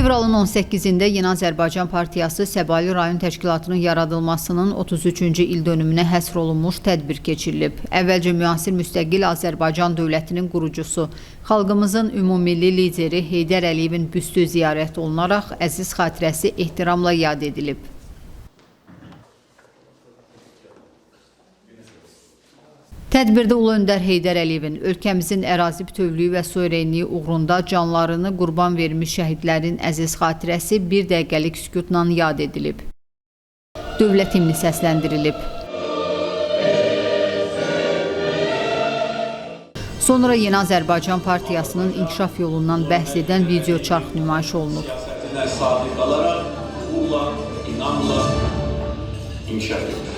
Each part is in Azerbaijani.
Fevralın 18-də Yeni Azərbaycan Partiyası Səbail rayon təşkilatının yaradılmasının 33-cü il dönümünə həsr olunmuş tədbir keçirilib. Əvvəlcə müasir müstəqil Azərbaycan dövlətinin qurucusu, xalqımızın ümummilli lideri Heydər Əliyevin büstü ziyarət olunaraq əziz xatirəsi ehtiramla yad edilib. Tədbirdə Ulu Öndər Heydər Əliyevin ölkəmizin ərazi bütövlüyü və suverenliyi uğrunda canlarını qurban vermiş şəhidlərin əziz xatirəsi bir dəqiqəlik sükutla yad edilib. Dövlət himni səsləndirilib. Sonra Yeni Azərbaycan Partiyasının inkişaf yolundan bəhs edən video çarx nümayiş olunub. Siyasətinə sadiq qalaraq uğurla, inamla inkişaf edir.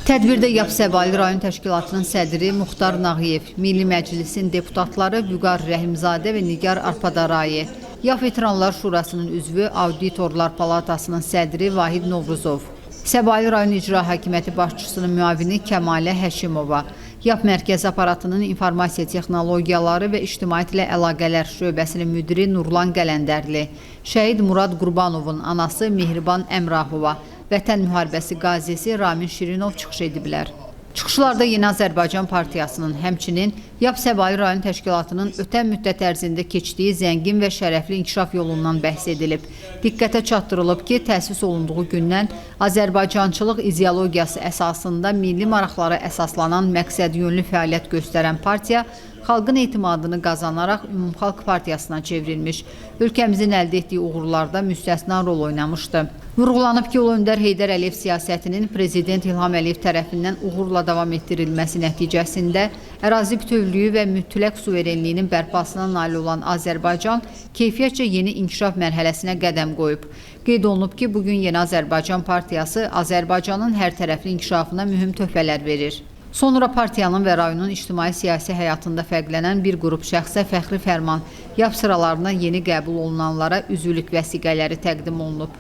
Tədbirdə YAP Səbail rayon təşkilatının sədri Muxtar Nağıyev, Milli Məclisin deputatları Vüqar Rəhimzadə və Nigar Arpadarayi, YAP Veteranlar Şurasının üzvü Auditorlar Palatasının sədri Vahid Novruzov, Səbail rayon İcra Hakimiyyəti başçısının müavini Kəmalə Həşimova, YAP Mərkəzi Aparatının İnformasiya Texnologiyaları və İctimaiyyətlə Əlaqələr şöbəsinin müdiri Nurlan Qələndərli, şəhid Murad Qurbanovun anası Mehriban Əmrahova, Vətən müharibəsi qazisi Ramin Şirinov çıxış ediblər. Çıxışlarda Yeni Azərbaycan Partiyasının, həmçinin YAP Səbail rayon təşkilatının ötən müddət ərzində keçdiyi zəngin və şərəfli inkişaf yolundan bəhs edilib. Diqqətə çatdırılıb ki, təsis olunduğu gündən Azərbaycançılıq ideologiyası əsasında milli maraqlara əsaslanan məqsədyönlü fəaliyyət göstərən partiya xalqın etimadını qazanaraq Ümumxalq Partiyasına çevrilmiş, ölkəmizin əldə etdiyi uğurlarda müstəsna rol oynamışdı. Vurğulanıb ki, Ulu Öndər Heydər Əliyev siyasətinin Prezident İlham Əliyev tərəfindən uğurla davam etdirilməsi nəticəsində ərazi bütövlüyü və mütləq suverenliyinin bərpasına nail olan Azərbaycan keyfiyyətcə yeni inkişaf mərhələsinə qədəm qoyub. Qeyd olunub ki, bugün Yeni Azərbaycan Partiyası Azərbaycanın hər tərəfli inkişafına mühüm töhfələr verir. Sonra partiyanın və rayonun ictimai-siyasi həyatında fərqlənən bir qrup şəxsə fəxri fərman, YAP sıralarına yeni qəbul olunanlara üzvlük vəsiqələri təqdim olunub.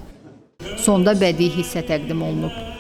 Sonda bədii hissə təqdim olunub.